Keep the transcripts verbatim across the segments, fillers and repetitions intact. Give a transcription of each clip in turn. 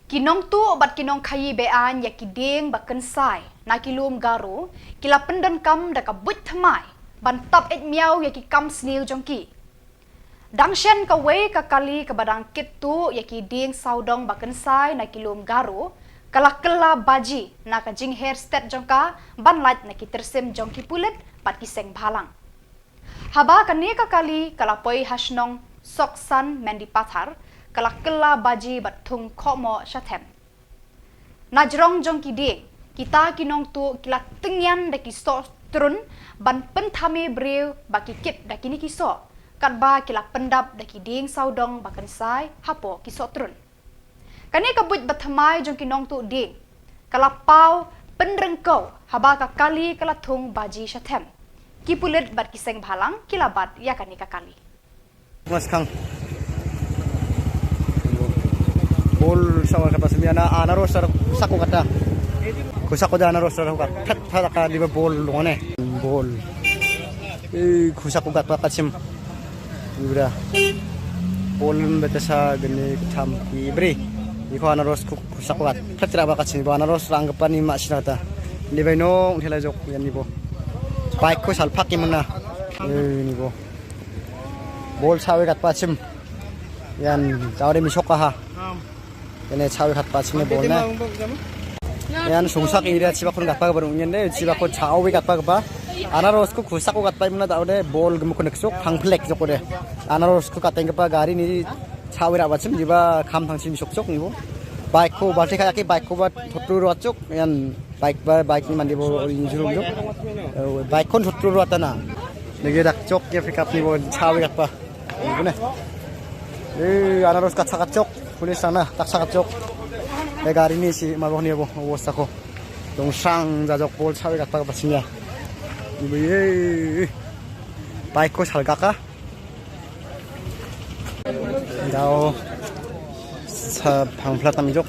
Ki nongtuh bad ki nongkhaii be-aiñ ïa ki dieng ba kynsai na ki lum Garo ki la pyndonkam da ka buit thymmai ban tap eit miaw ïa ki kam sniew jong ki. Dang shen kawei ka kali kaba dang kit tuh ïa ki dieng sawdong ba kynsai na ki lum Garo ka la kylla baji na ka jingher stet jong ka ban lait na ki tyrsim jong ki pulit bad ki seng bhalang. Haba kane ka kali ka la poi ha shnong Soksan Mendipathar, ka la kylla baji bad thung khohmoh sha them. Na jrong jong ki dieng, kita ki nongtuh ki la tyngian da ki soh trun ban pynthame briew ba ki kit da kine ki soh, katba ki la pyndap da ki dieng sawdong ba kynsai hapoh ki soh trun. Kane ka buit ba thymmai jong ki nongtuh dieng ka la paw pynryngkew haba ka kali ka la thung baji sha them. Ki pulit bad ki seng bhalang ki la bat ïa kane ka kali. Mas khang. Bol sawa kata simiana anaros sar sako kata. Ko sako da anaros sar kat phet phet ka di ba bol lungane. Bol. Eh, ko sako kat pa kachim. Ibra. Bol bete sa gene tham ibri. Iko anaros ko sako kat phet ra ba kachim ba anaros rang kapa ni ma sinata. Ni bai nong thela jok yan ni bo. Bike ko sal phak imana. Eh, ni bo. Bol chawi kat pa chim. Yan chawi mi shoka ha. Yan chawi kat pa chim bol na. Yan sungsak area chiba kun kat pa ba rung yan de chiba ko chawi kat pa ba. Anaros ko khusak ko kat pa imna da de bol gemu ko neksuk phang phlek jok de. Anaros ko kateng pa gari ni chawi ra ba chim jiba kham thang chim shok shok ni bo. Bike ko balti kaya ki bike ko ba thotru ro chuk yan Bike ba, bike ni mandi bo injurum jok. Eh, bike kon thotru ro tana. Lagi dak chok ya pick up ni bo chawi kat pa. Ni bo ne. Eh, anaros kat sakat chok. Police sana tak sakat chok. Eh, gari ni si mabok ni bo wo sako. Dong sang ja jok bol chawi kat pa ba sinya. Ni bo ye. Bike ko salga ka. Dau sa phang phla tam jok.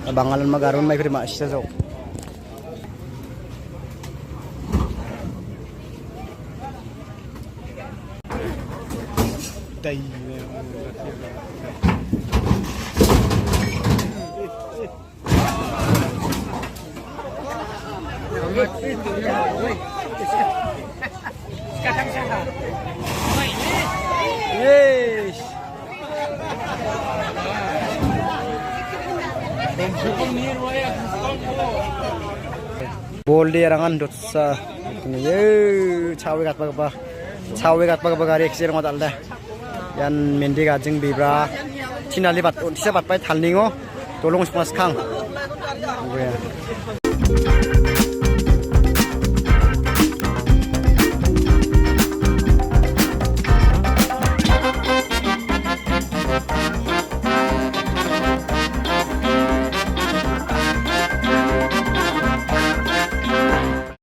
Bangalan ma garun mai kri ma sita jok. Dai. Bol de rangan dot sa. Ye, chawi kat pa ba. Chawi kat pa ba gari accident ngot alda. Yan mendi ka jing bibra. Tina libat, tisa bat pai thalningo. Tolong sepas kang.